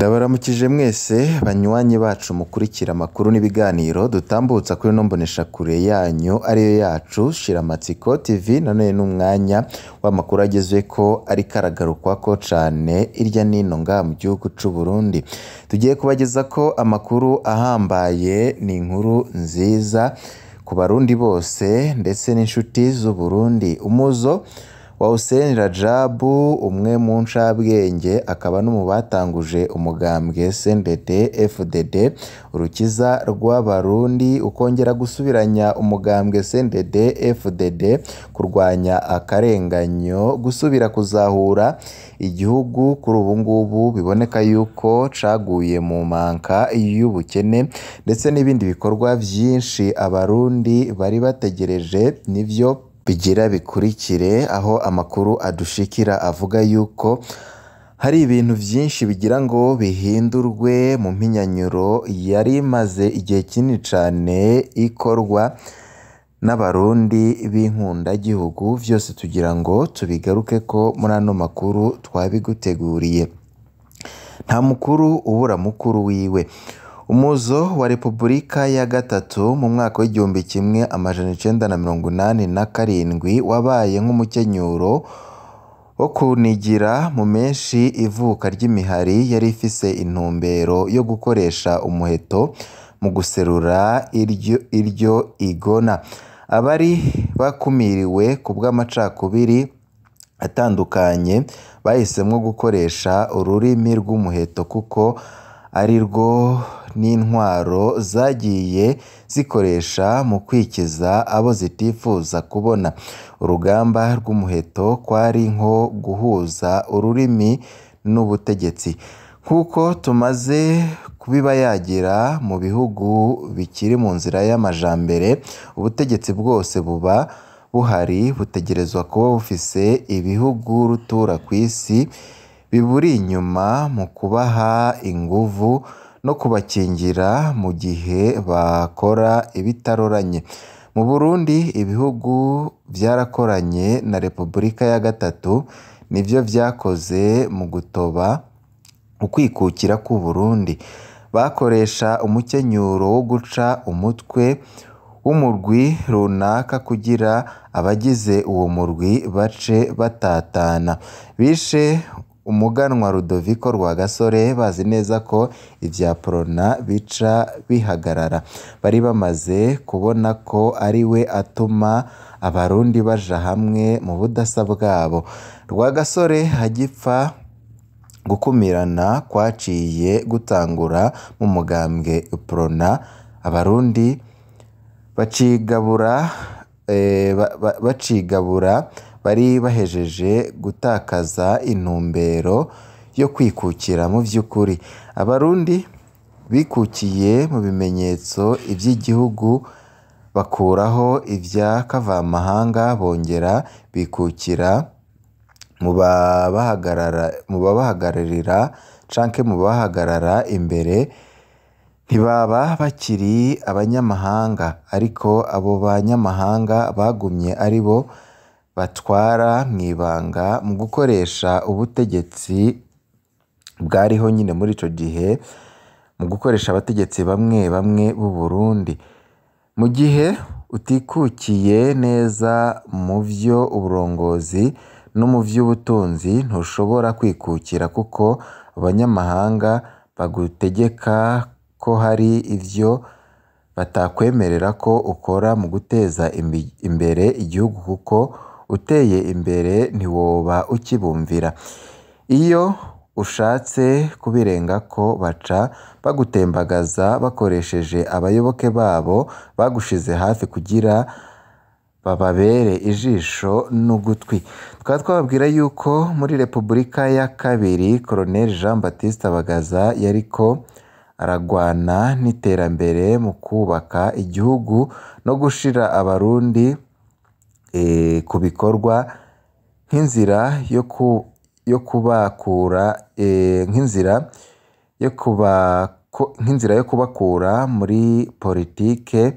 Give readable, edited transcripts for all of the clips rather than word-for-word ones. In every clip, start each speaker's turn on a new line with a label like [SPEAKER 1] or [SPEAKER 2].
[SPEAKER 1] Ndabaramukije mwese banywanyi bacu mukurikira amakuru n'ibiganiro dutambutsa kuri ino mboneshakure yanyu ariyo yacu Shiramatsiko TV. Nanone n'umwanya w'amakuru agezweko ariko aragarukwako cane irya nino ngaha mu gihugu c'u Burundi. Tugiye kubagezako amakuru ahambaye, ni inkuru nziza ku barundi bose ndetse n'inshuti z'u Burundi. Umuzo wa Hussein Rajab, umwe mu ncabwenge akaba no mu batanguje umugambwe CNDD FDD, urukiza rw'abarundi, ukongera gusubiranya umugambwe CNDD FDD, kurwanya akarenganyo, gusubira kuzahura igihugu kuri ubu ngubu biboneka yuko caguye mu manka y'ubukene, ndetse n'ibindi bikorwa vyinshi abarundi bari bategereje nivyo bigira bikurikire, aho amakuru adushikira avuga yuko hari ibintu vyinshi bigira ngo bihindurwe mu mpinyanyuro yari imaze igihe kinini cane ikorwa n'abarundi b'inkundagihugu. Vyose tugira ngo tubigarukeko muri ano makuru twabiguteguriye. Nta mukuru ubura mukuru wiwe. Umuzo wa Repubulika ya gatatu mu mwaka w'1987 wabaye nk'umukenyuro wo kunigira mu menshi ivuka ry'imihari yari ifise intumbero yo gukoresha umuheto mu guserura iryo igona. Abari bakumiriwe kubw'amacakubiri atandukanye bahisemwo gukoresha ururimi rw'umuheto kuko arirwo n'intwaro zagiye zikoresha mu kwikiza abo zitifuza kubona. Urugamba rw'umuheto kwari nko guhuza ururimi n'ubutegetsi. Nk'uko tumaze kubibayagira mu bihugu bikiri mu nzira y'amajambere, ubutegetsi bwose buba buhari butegerezwa kuba bufise ibihugu rutura kw'isi biburi inyuma mu kubaha inguvu no kubakingira mu gihe bakora ibitaroranye. Mu Burundi ibihugu vyarakoranye na Repubulika ya gatatu nivyo vyakoze mu gutoba ukwikukira kw'u Burundi. Bakoresha umukenyuro wo guca umutwe w'umurwi runaka kugira abagize uwo murwi bace batatana. Bishe umuganwa Rudoviko Rwagasore bazi neza ko ivya Prona bica bihagarara. Bari bamaze kubona ko ariwe atuma abarundi baja hamwe mu budasa bwabo. Rwagasore agipfa, gukumirana kwaciye gutangura mu mugambwe Prona, abarundi bacigabura bari bahejeje gutakaza intumbero yo kwikukira mu vy'ukuri. Abarundi bikukiye mu bimenyetso ivy'igihugu, bakuraho ivya kavamahanga, bongera bikukira mu babahagararira canke mu babahagarara imbere, ntibaba bakiri abanyamahanga, ariko abo banyamahanga bagumye aribo batwara mw'ibanga mu gukoresha ubutegetsi bwariho nyine muri ico gihe, mu gukoresha abategetsi bamwe bamwe b'u Burundi. Mu gihe utikukiye neza mu vyo uburongozi no mu vy'ubutunzi ntushobora kwikukira, kuko abanyamahanga bagutegeka ko hari ivyo batakwemerera ko ukora mu guteza imbere igihugu, kuko uteye imbere ntiwoba ukibumvira. Iyo ushatse kubirengako baca bagutembagaza bakoresheje abayoboke babo bagushize hafi kugira bababere ijisho n'ugutwi. Tukaba twababwira yuko muri Repubulika ya kabiri Colonel Jean Baptiste Bagaza yariko aragwana n'iterambere mu kubaka igihugu no gushira abarundi ku bikorwa nk'inzira yo kubakura nk'inzira yo kubakura muri politike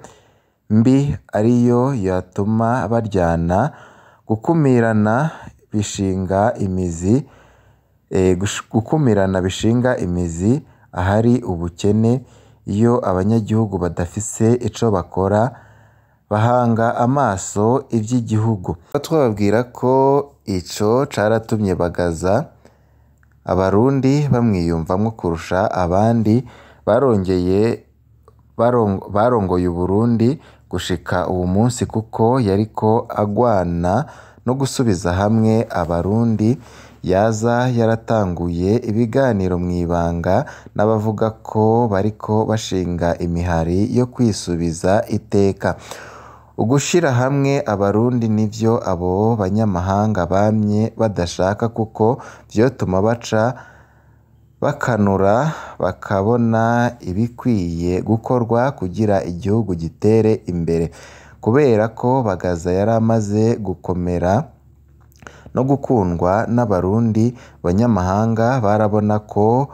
[SPEAKER 1] mbi ariyo yatuma baryana, gukumirana bishinga imizi. Gukumirana bishinga imizi ahari ubukene. Iyo abanyagihugu badafise ico bakora bahanga amaso ivy'igihugu. Twababwira ko ico caratumye Bagaza abarundi bamwiyumvamwo kurusha abandi barongeye barongoye Uburundi gushika uwu munsi, kuko yariko agwana no gusubiza hamwe abarundi. Yaza yaratanguye ibiganiro mw'ibanga n'abavuga ko bariko bashinga imihari yo kwisubiza iteka. Ugushira hamwe abarundi nivyo abo banyamahanga bamye badashaka, kuko vyotuma baca bakanura bakabona ibikwiye gukorwa kugira igihugu gitere imbere. Kubera ko Bagaza yaramaze gukomera no gukundwa n'abarundi, abanyamahanga barabona ko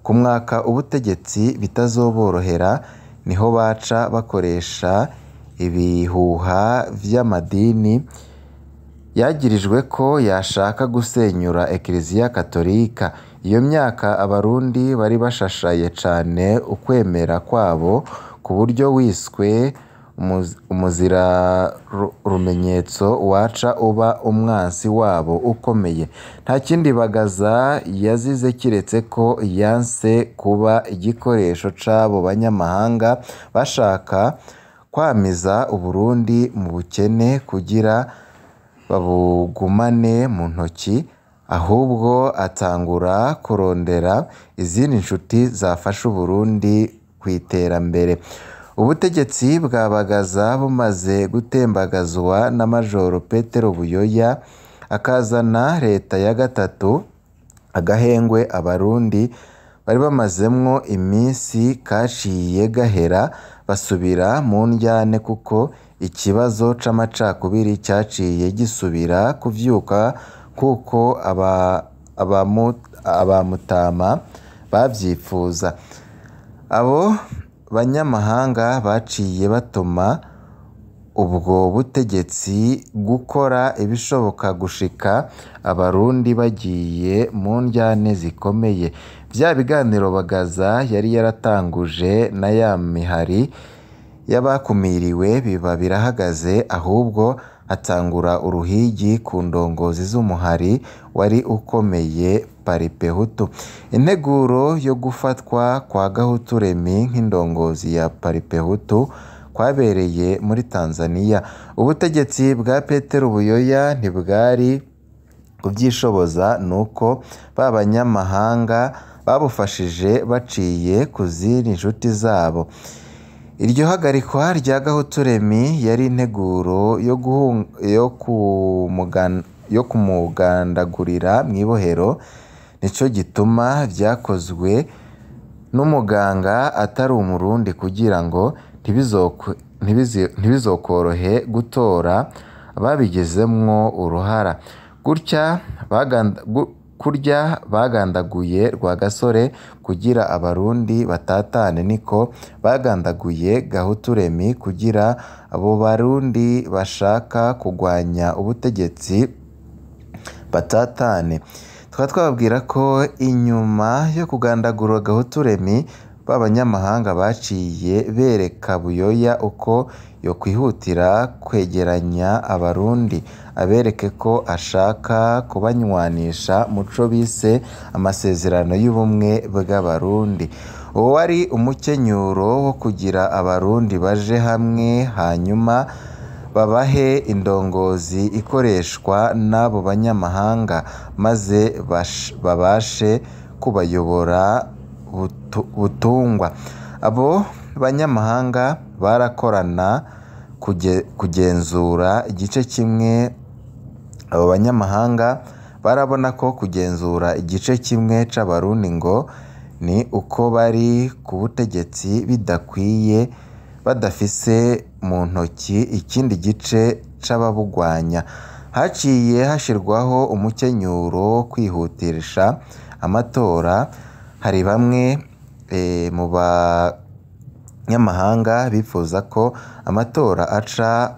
[SPEAKER 1] kumwaka ubutegetsi bitazoborohera, niho baca bakoresha ibihuha vy'amadini yagirijwe ko yashaka gusenyura Ekleziya Katolika. Iyo myaka abarundi bari bashashaye cane ukwemera kwabo, ku buryo wiswe umuzirarumenyetso waca uba umwansi wabo ukomeye. Nta kindi Bagaza yazize kiretse ko yanse kuba igikoresho c'abo banyamahanga bashaka kwamiza Uburundi mu bukene kugira babugumane mu ntoki, ahubwo atangura kurondera izindi nshuti zafasha Uburundi kw'iterambere. Ubutegetsi bwa Bagaza bumaze gutembagazwa na Majoro Petero Buyoya akazana leta ya gatatu, agahengwe abarundi bari bamazemwo iminsi kaciye gahera, basubira mu ndyane kuko ikibazo c'amacakubiri caciye gisubira kuvyuka, kuko abamutama bavyipfuza. Abo banyamahanga baciye batuma ubwo butegetsi gukora ibishoboka gushika abarundi bagiye mu ndyane zikomeye. Vya biganiro Bagaza yari yaratanguje na ya mihari y'abakumiriwe biba birahagaze, ahubwo hatangura uruhigi ku ndongozi z'umuhari wari ukomeye Paripehutu. Integuro yo gufatwa kwa Gahutu Remy nk'indongozi ya Paripehutu kwabereye muri Tanzania. Ubutegetsi bwa Petero Buyoya ntibwari kuvyishoboza, nuko ba banyamahanga babufashije baciye ku zindi nshuti zabo. Iryo hagarikwa rya Gahutu Remy yari integuro yo kumugandagurira mw'ibohero, nico gituma vyakozwe n'umuganga atari umurundi kugira ngo ntibizokorohe gutora ababigizemwo uruhara. Kurya bagandaguye Rwagasore kugira abarundi batatane, niko bagandaguye Gahutu Remy kugira abo barundi bashaka kugwanya ubutegetsi batatane. Tukaba twababwira ko inyuma yo kugandagura Gahutu Remy, ba banyamahanga baciye bereka Buyoya uko yokwihutira kwegeranya abarundi, abereke ko ashaka kubanywanisha muco bise amasezerano y'ubumwe bw'abarundi. Uwo wari umukenyuro wo kugira abarundi baje hamwe, hanyuma babahe indongozi ikoreshwa n'abo banyamahanga, maze babashe kubayobora butungwa. Abo banyamahanga barakorana kugenzura igice kimwe. Abo banyamahanga barabona ko kugenzura igice kimwe c'abarundi ngo ni uko bari ku butegetsi bidakwiye, badafise mu ntoki ikindi gice c'ababugwanya. Haciye hashirwaho umukenyuro wo kwihutisha amatora. Hari bamwe mu banyamahanga bifuza ko amatora aca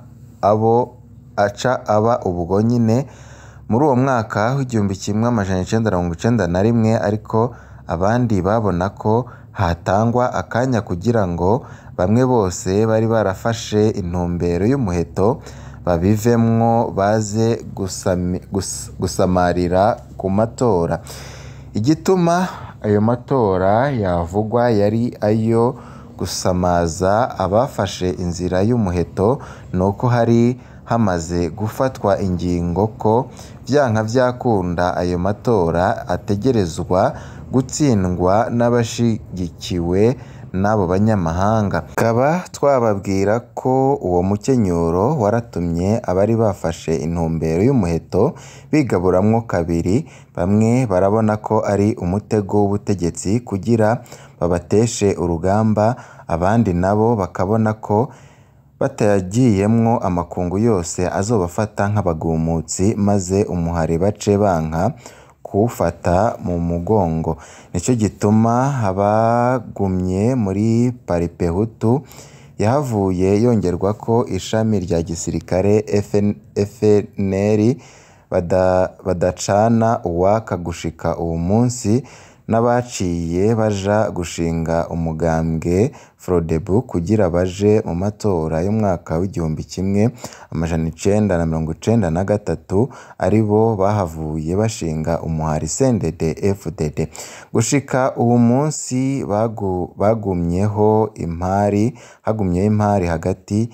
[SPEAKER 1] aba ubwo nyine, Muri uwo mwaka w'1991 ariko abandi babona ko hatangwa akanya kugira ngo bamwe bose bari barafashe intumbero y'umuheto babivemwo baze gusamarira ku matora. Igituma ayo matora yavugwa yari ayo gusamaza abafashe inzira y'umuheto nuko hari hamaze gufatwa ingingo ko vyanka vyakunda ayo matora ategerezwa gutsindwa n'abashigikiwe n'abo banyamahanga. Tukaba twababwira ko uwo mukenyuro waratumye abari bafashe intumbero y'umuheto bigaburamwo kabiri, bamwe barabona ko ari umutego w'ubutegetsi kugira babateshe urugamba, abandi nabo bakabona ko batayagiyemwo amakungu yose azobafata nk'abagumutsi maze umuhari bace banka kuwufata mu mugongo. Nico gituma abagumye muri Paripehutu yahavuye yongerwako ishami rya gisirikare FNL badacana uwaka gushika uwu munsi, n'abaciye baja gushinga umugambwe Frodebu kugira baje mu matora y'umwaka w'1993 aribo bahavuye bashinga umuhari CNDD FDD. Gushika uwu munsi bagumyeho impari, hagumyeho impari hagati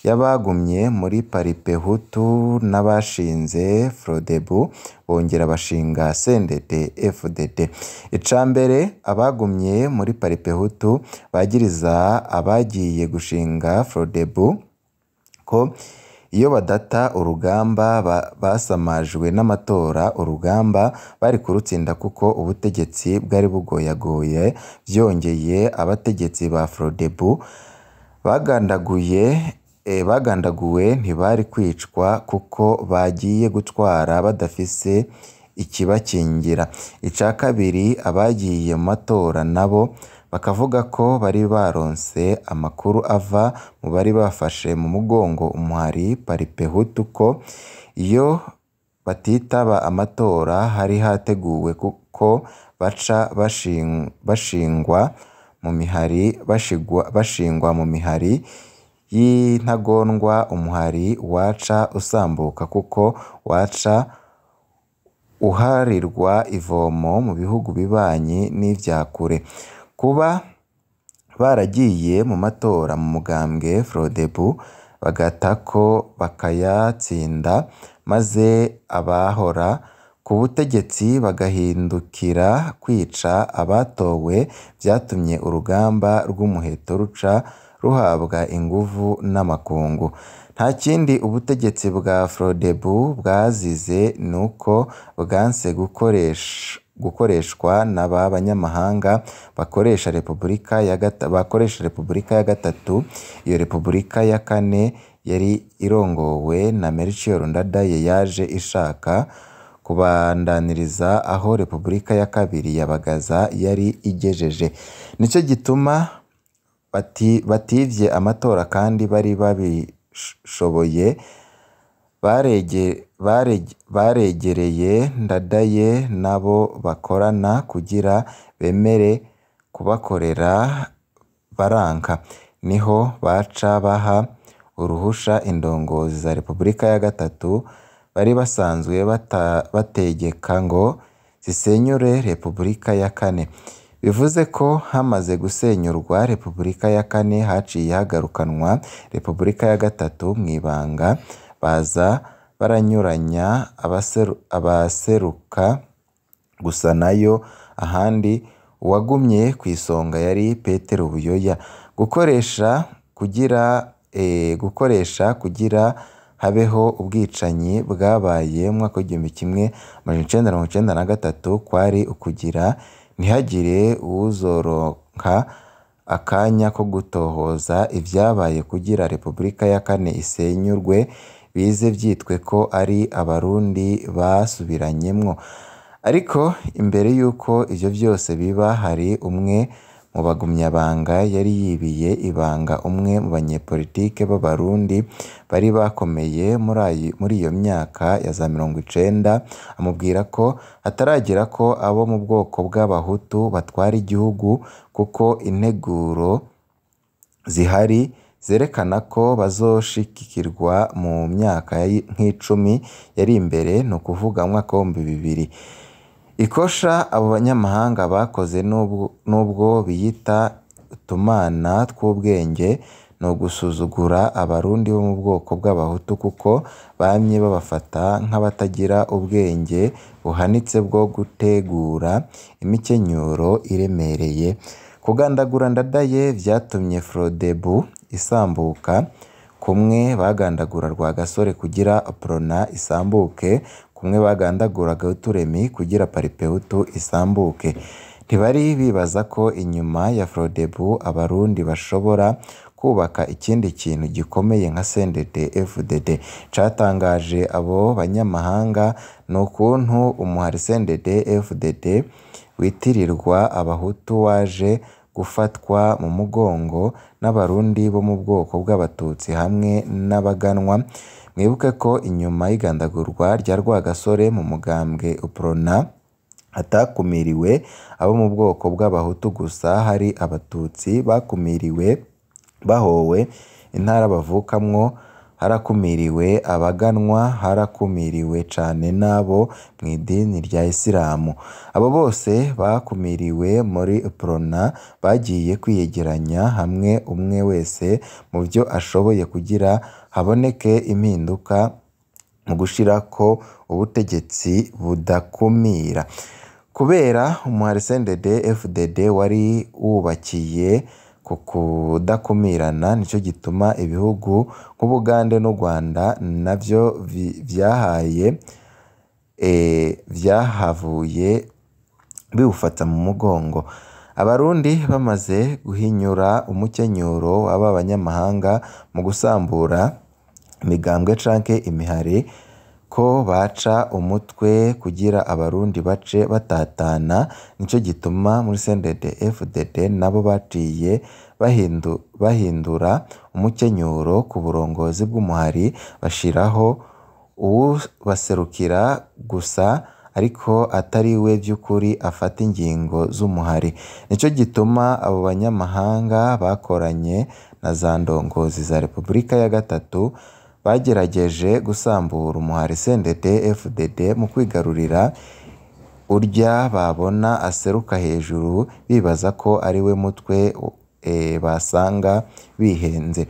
[SPEAKER 1] y'abagumye muri Paripehutu n'abashinze Frodebu bongera bashinga CNDD FDD. Icambere abagumye muri Paripehutu bagiriza abagiye gushinga Frodebu ko iyo badata urugamba basamajwe n'amatora, urugamba bari kurutsinda kuko ubutegetsi bwari bugoyagoye. Vyongeye abategetsi ba Frodebu bagandaguwe ntibari kwicwa kuko bagiye gutwara badafise ikibakingira. Ica kabiri abagiye mu matora nabo bakavuga ko bari baronse amakuru ava mu bari bafashe mu mugongo umuhari Paripehutu ko iyo batitaba amatora hari hateguwe ko baca bashingwa mu mihari bashingwa mu mihari y'intagondwa, umuhari waca usambuka kuko waca uharirwa ivomo mu bihugu bibanyi n'ivya kure. Kuba baragiye mu matora mu mugambwe Frodebu bagatako bakayatsinda, maze abahora ku butegetsi bagahindukira kwica abatowe, vyatumye urugamba rw'umuheto ruca ruhabwa inguvu n'amakungu. Nta kindi ubutegetsi bwa Frodebu bwazize nuko bwanse gukoreshwa n'aba banyamahanga bakoresha Repubulika ya gatatu. Iyo Repubulika ya kane yari irongowe na Melchior Ndadaye yaje ishaka kubandaniriza aho Repubulika ya kabiri ya Bagaza yari igejeje. Nico gituma bativye amatora kandi bari babishoboye, baregereye Ndadaye nabo bakorana kugira bemere kubakorera baranka. Niho baca baha uruhusha indongozi za Repubulika ya gatatu bari basanzwe bategeka ngo zisenyure Repubulika ya kane. Bivuze ko hamaze gusenyurwa Repubulika ya kane haciye hagarukanwa Repubulika ya gatatu mw'ibanga, baza baranyuranya abaseruka gusa nayo ahandi uwagumye kw'isonga yari Petero Buyoya. Gukoresha kugira habeho ubwicanyi bwabaye mu mwaka w'1993 kwari ukugira ntihagire uwuzoronka akanya ko gutohoza ivyabaye kugira Repubulika ya kane isenyurwe, bize vyitwe ko ari abarundi basubiranyemwo. Ariko imbere yuko ivyo vyose biba, hari umwe mu bagumyabanga yari yibiye ibanga umwe mu banyepolitike b'Abarundi bari bakomeye muri iyo myaka ya za 90, amubwira ko hataragera ko abo mu bwoko bw'Abahutu batwara igihugu kuko integuro zihari zerekana ko bazoshikirwa mu myaka nk'icumi yari imbere, ni ukuvuga mu mwaka w'2000. Ikosha abo banyamahanga bakoze nubwo biyita utumana tw'ubwenge ni ugusuzugura Abarundi bo mu bwoko bw'Abahutu kuko bamye babafata nk'abatagira ubwenge buhanitse bwo gutegura imikenyuro iremereye. Kugandagura Ndadaye vyatumye Frodebu isambuka, kumwe bagandagura Rwagasore kugira Prona isambuke, kumwe bagandagura Gahuturemi kugira Paripehutu isambuke. Ntibari bibaza ko inyuma ya Frodebu Abarundi bashobora kubaka ikindi kintu gikomeye nka CNDD-FDD. Icatangaje abo banyamahanga ni ukuntu umuhari CNDD-FDD witirirwa Abahutu waje gufatwa mu mugongo n'Abarundi bo mu bwoko bw'Abatutsi hamwe n'Abaganwa. Mwibuke ko inyuma y'igandagurwa rya Rwagasore mu mugambwe Uprona hatakumiriwe abo mu bwoko bw'Abahutu gusa, hari Abatutsi bakumiriwe bahowe intara bavukamwo, harakumiriwe Abaganwa, harakumiriwe cane n'abo mw'idini rya Isilamu. Abo bose bakumiriwe muri Uprona bagiye kwiyegeranya hamwe umwe wese mu vyo ashoboye kugira haboneke impinduka mu gushirako ubutegetsi budakumira. Kubera umuhari CNDD-FDD wari wubakiye ku kudakumirana, nico gituma ibihugu nk'Ubugande n'u Rwanda navyo vyahavuye biwufata mu mugongo. Abarundi bamaze guhinyura umukenyuro w'aba banyamahanga mu gusambura imigambwe canke imihari ko baca umutwe kugira Abarundi bace batatana, nico gituma muri CNDD-FDD nabo baciye bahindura umukenyuro ku burongozi bw'umuhari, bashiraho uwubaserukira gusa ariko atari we vy'ukuri afata ingingo z'umuhari. Nico gituma abo banyamahanga bakoranye na za ndongozi za Repubulika ya gatatu bagerageje gusambura umuhari CNDD-FDD mu kwigarurira urya babona aseruka hejuru, bibaza ko ari we mutwe basanga bihenze.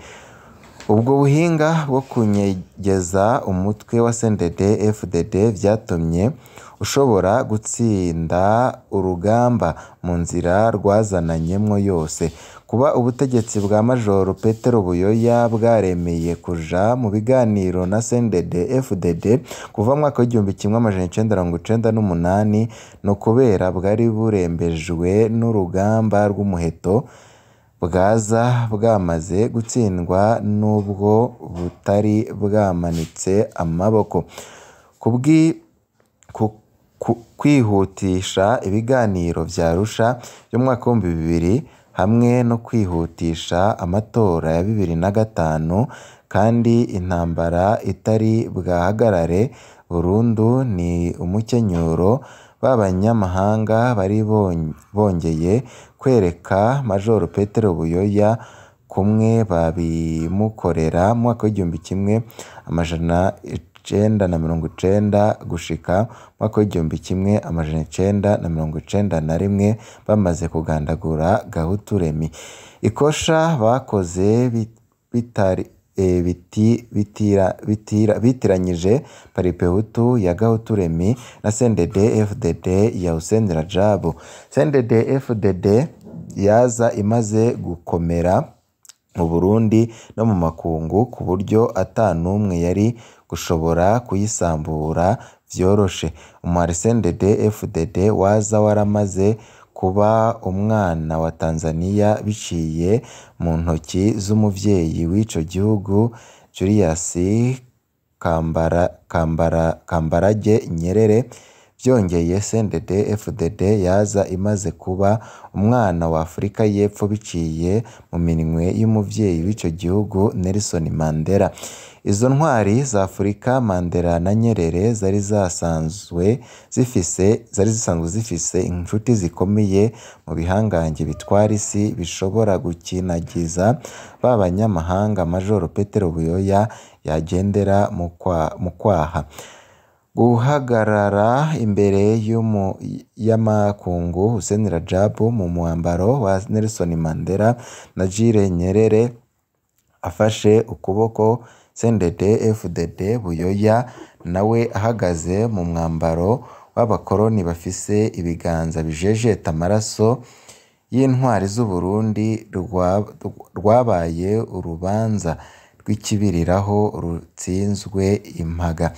[SPEAKER 1] Ubwo buhinga bwo kunyegeza umutwe wa CNDD-FDD vyatumye ushobora gutsinda urugamba mu nzira rwazananyemwo yose. Kuba ubutegetsi bwa Majoro Petero Buyoya bwaremeye kuja mu biganiro na CNDD-FDD kuva mu mwaka w'1998 ni ukubera bwari burembejwe n'urugamba rw'umuheto bwaza bwamaze gutsindwa n'ubwo butari bwamanitse amaboko. Kwihutisha ibiganiro vya Arusha vy'umwaka w'2000 hamwe no kwihutisha amatora ya 2005 kandi intambara itari bwahagarare burundu ni umukenyuro b'abanyamahanga bari bongeye kwereka Majoro Petero Buyoya kumwe babimukorera mu mwaka w'1990 gushika mu mwaka w'1991 bamaze kugandagura Gahuturemi. Ikosha bakoze bitiranyije Paripehutu ya Gahuturemi na CNDD-FDD ya Hussein Rajabu. CNDD-FDD yaza imaze gukomera mu Burundi no mu makungu ku buryo ata n'umwe yari gushobora kuyisambura vyoroshe. Umuhari CNDD-FDD waza waramaze kuba umwana wa Tanzania biciye mu ntoki z'umuvyeyi w'ico gihugu Julius Kambarage Nyerere, Vyongeye, CNDD FDD yaza imaze kuba umwana wa Afrika y'Epfo biciye mu minwe y'umuvyeyi w'ico gihugu Nelson Mandela. Izo ntwari za Afrika, Mandela na Nyerere, zari zisanzwe zifise incuti zikomeye mu bihangange bitwara isi bishobora gukinagiza ba banyamahanga Major Petero Buyoya yagendera mu kwaha. Guhagarara imbere y'amakungu, Hussein Rajab mu mwambaro wa Nelson Mandela na Jules Nyerere afashe ukuboko CNDD FDD, Buyoya nawe ahagaze mu mwambaro w'abakoroni bafise ibiganza bijejeta amaraso y'intwari z'Uburundi, rwabaye urubanza rw'ikibiriraho rutsinzwe impaga.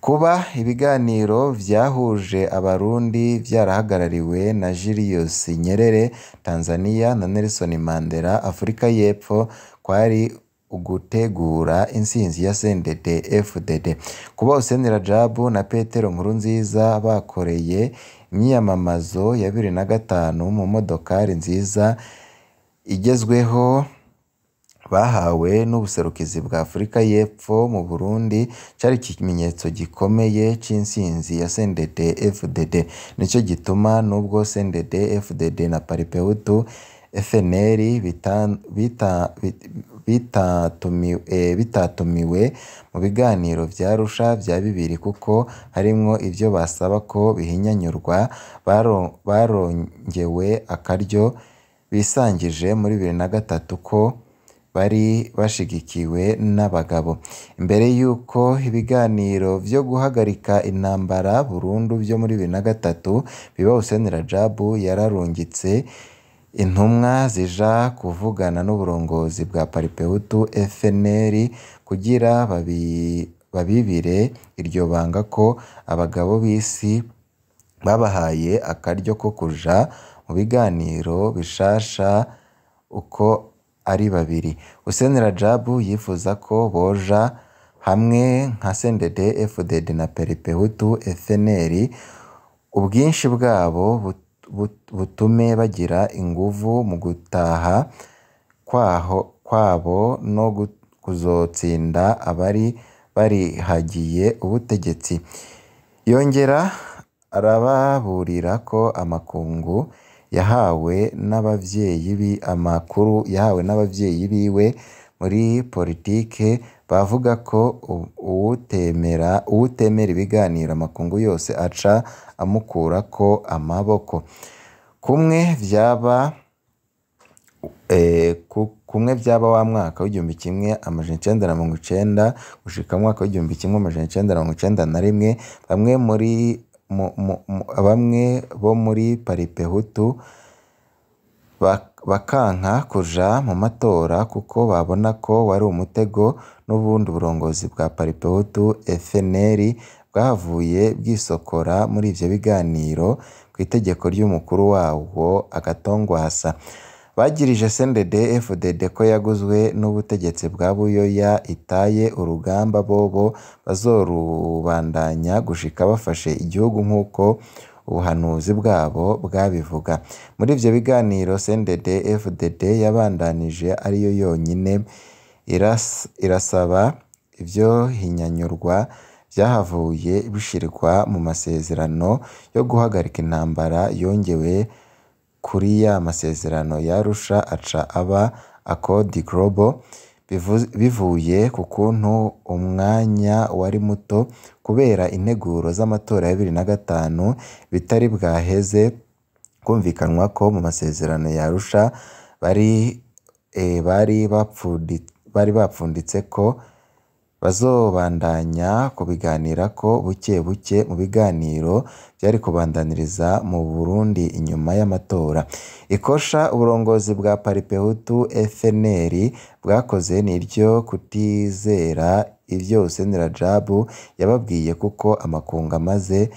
[SPEAKER 1] Kuba ibiganiro vyahuje Abarundi vyarahagarariwe na Julius Nyerere Tanzania na Nelson Mandela Afrika y'Epfo kwari ugutegura intsinzi ya CNDD FDD. Kuba Hussein Rajab na Petero Nkurunziza bakoreye imyiyamamazo ya 2005 mu modokari nziza igezweho bahawe n'ubuserukizi bwa Afrika y'Epfo mu Burundi cari ikimenyetso gikomeye c'intsinzi ya CNDD FDD. Nico gituma nubwo CNDD FDD na Paripehutu FNL bitatumiwe mu biganiro vya Arusha vya bibiri kuko harimwo ivyo basaba ko bihinyanyurwa, barongewe akaryo bisangije muri 2003 ko bari bashigikiwe n'abagabo. Imbere y'uko ibiganiro vyo guhagarika intambara burundu vyo muri 2003 biba, Hussein Rajab yararungitse intumwa zija kuvugana n'uburongozi bwa Paripehutu FNL kugira babibire iryo banga ko abagabo b'isi babahaye akaryo ko kuja mu biganiro bishasha uko ari babiri. Hussein Rajab yifuza ko boja hamwe nka CNDD FDD na Paripehutu FNL, ubwinshi bwabo butume bagira inguvu mu gutaha kwabo no kuzotsinda abari barihagiye ubutegetsi. Yongera arababurira ko amakungu yahawe n'abavyeyi amakuru yahawe n'abavyeyi biwe muri politike bavuga ko uwutemera ibiganiro amakungu yose aca amukurako amaboko. Kumwe vyaba wa mwaka w'1990 gushika mu mwaka w'1991, bamwe bo muri Paripehutu bakanka kuja mu matora kuko babona ko wari umutego. N'ubundi uburongozi bwa Paripehutu FNL bwahavuye bwisokora muri ivyo biganiro kw'itegeko ry'umukuru wawo Agatongwasa. Bagirije CNDD FDD ko yaguzwe n'ubutegetsi bwa Buyoya itaye urugamba bobo bazorubandanya gushika bafashe igihugu nk'uko ubuhanuzi bwabo bwabivuga. Muri ivyo biganiro CNDD FDD yabandanije ariyo yonyine irasaba ivyo hinyanyurwa vyahavuye bishirwa mu masezerano yo guhagarika intambara yongewe kuri ya masezerano ya Arusha aca aba Accord Global, bivuye ku kuntu umwanya wari muto kubera integuro z'amatora ya 2005 bitari bwaheze kumvikanwa ko mu masezerano ya Arusha bari bapfunditse ko bazobandanya kubiganirako buke buke mu biganiro vyari kubandaniriza mu Burundi inyuma y'amatora. Ikosha uburongozi bwa Paripehutu FNL bwakoze niryo kutizera ivyo Hussein Rajab yababwiye kuko amakungu amaze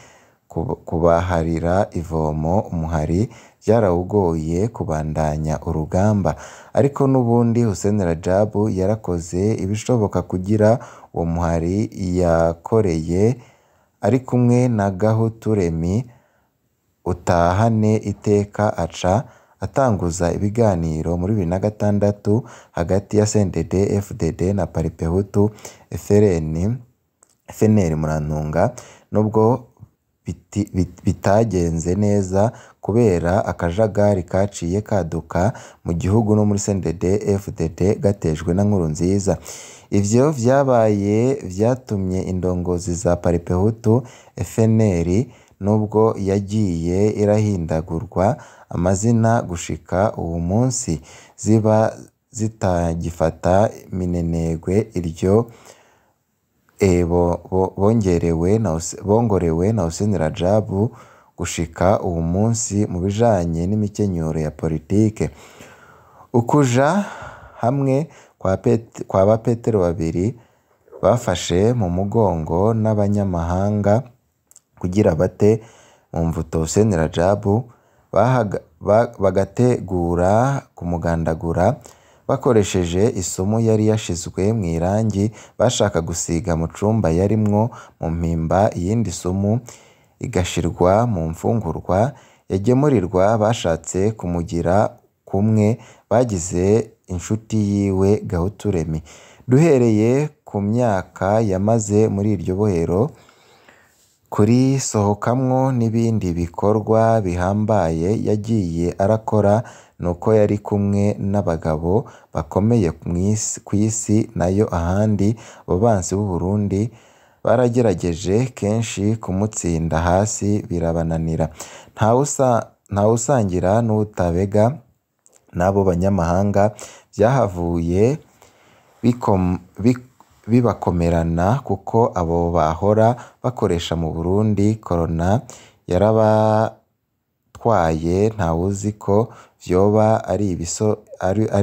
[SPEAKER 1] kubaharira ivomo umuhari vyarawugoye kubandanya urugamba. Ariko n'ubundi Hussein Rajab yarakoze ibishoboka kugira uwo muhari yakoreye ari kumwe na Gahutu Remy Utahane iteka, aca atanguza ibiganiro muri 2006 hagati ya CNDD FDD na Paripehutu FNL Murantunga, nubwo bitagenze neza kubera akajagari kaciye kaduka mu gihugu no muri CNDD FDD gatejwe na Nkurunziza. Ivyo vyabaye vyatumye indongozi za Paripehutu FNL, nubwo yagiye irahindagurwa amazina gushika uwu munsi, ziba zitagifata minenegwe iryo bongorewe na Hussein Rajabu gushika uwu munsi mu bijanye n'imikenyuro ya politike. Ukuja hamwe kwa ba Petero babiri bafashe mu mugongo n'abanyamahanga kugira bate mu mvuto Hussein Rajabu, bagategura kumugandagura bakoresheje isumu yari yashizwe mw'irangi bashaka gusiga mu cumba yarimwo mu mpimba, iyindi sumu igashirwa mu mfungurwa yagemurirwa bashatse kumugira kumwe bagize inshuti yiwe Gahutu Remy. Duhereye ku myaka yamaze muri iryo bohero, kurisohokamwo n'ibindi bikorwa bihambaye yagiye arakora, nuko yari kumwe n'abagabo bakomeye kw'isi, nayo ahandi abo bansi b'u Burundi baragerageje kenshi kumutsinda hasi birabananira. Ntawusangira n'uwutabega n'abo banyamahanga vyahavuye bibakomerana, kuko abo bahora bakoresha mu Burundi corona yarabatwaye, ntawuzi ko vyoba ari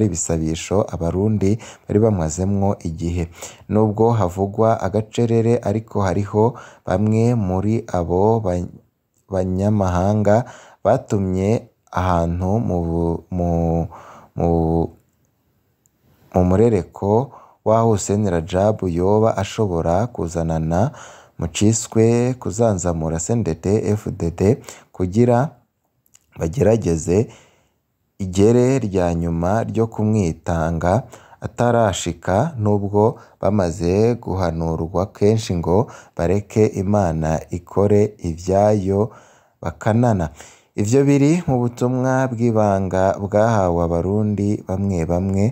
[SPEAKER 1] ibisabisho Abarundi bari bamazemwo igihe. Nubwo havugwa agacerere ariko hariho bamwe muri abo banyamahanga batumye ahantu mu murereko w'aho Hussein Rajabu yoba ashobora kuzanana mu ciswe kuzanzamura CNDD FDD kugira bagerageze igere rya nyuma ryo kumwitanga atarashika, nubwo bamaze guhanurwa kenshi ngo bareke Imana ikore ivyayo bakanana. Ivyo biri mu butumwa bw'ibanga bwahawe Abarundi bamwe bamwe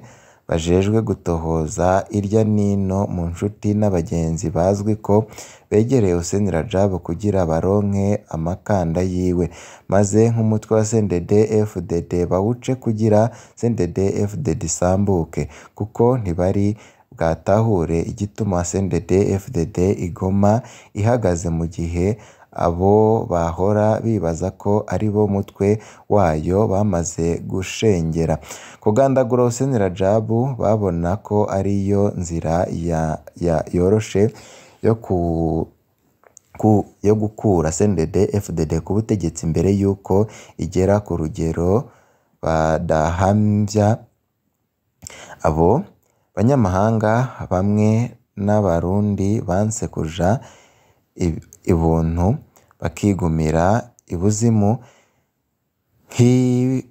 [SPEAKER 1] bajejwe gutohoza irya nino mu nshuti n'abagenzi bazwi ko begereye Hussein Rajabu kugira baronke amakanda yiwe, maze nk'umutwe wa CNDD FDD bawuce kugira CNDD FDD isambuke, kuko ntibari bwatahure igituma CNDD FDD igoma ihagaze mu gihe abo bahora bibaza ko aribo mutwe wayo bamaze gushengera. Kugandagura Hussein Rajabu babona ko ariyo nzira yoroshe yo gukura CNDD FDD ku butegetsi mbere yuko igera ku rugero badahamvya. Abo banyamahanga bamwe n'Abarundi banse kuja ibuntu bakigumira ibuzimu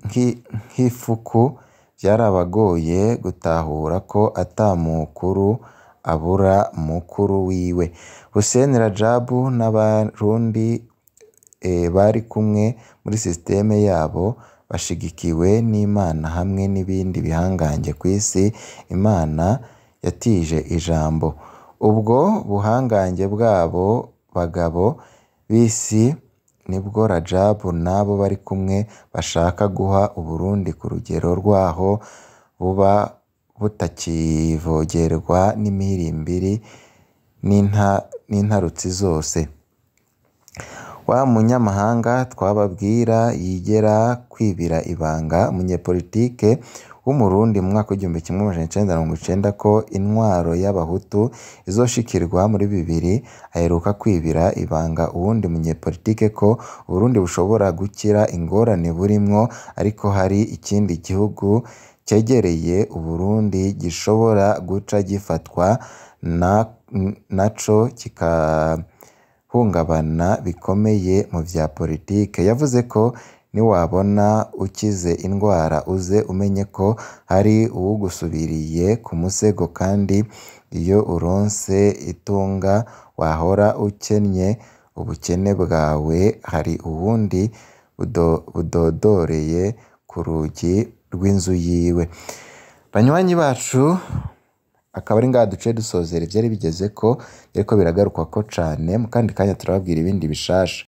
[SPEAKER 1] nk'ifuku, vyarabagoye gutahura ko ata mukuru abura mukuru wiwe. Hussein Rajabu n'Abarundi bari kumwe muri systeme yabo bashigikiwe n'Imana hamwe n'ibindi bihangange kw'isi Imana yatije ijambo. Ubwo buhangange bw'abo bagabo b'isi nibwo Rajabu n'abo bari kumwe bashaka guha Uburundi ku rugero rwaho buba butakivogerwa n'imihirimbiri n'intarutsi zose. Wa munyamahanga twababwira yigera kwibira ibanga, umunyepolitike w'Umurundi mu mwaka w'1990 ko intwaro y'Abahutu izoshikirwa muri 2000, aheruka kwibira ibanga uwundi munyepolitike ko Uburundi bushobora gukira ingorane burimwo, ariko hari ikindi gihugu cegereye Uburundi gishobora guca gifatwa naco guhungabana bikomeye mu vya politike. Yavuze ko niwabona ukize indwara uze umenye ko hari uwugusubiriye ku musego, kandi iyo uronse itunga wahora ukennye ubukene bwawe hari uwundi budodoreye ku rugi rw'inzu yiwe. Banywanyi bacu, akaba ari ngaha duciye dusozera ivyari bigezeko, biriko biragarukwako cane. Mu kandi kanya turababwira ibindi bishasha.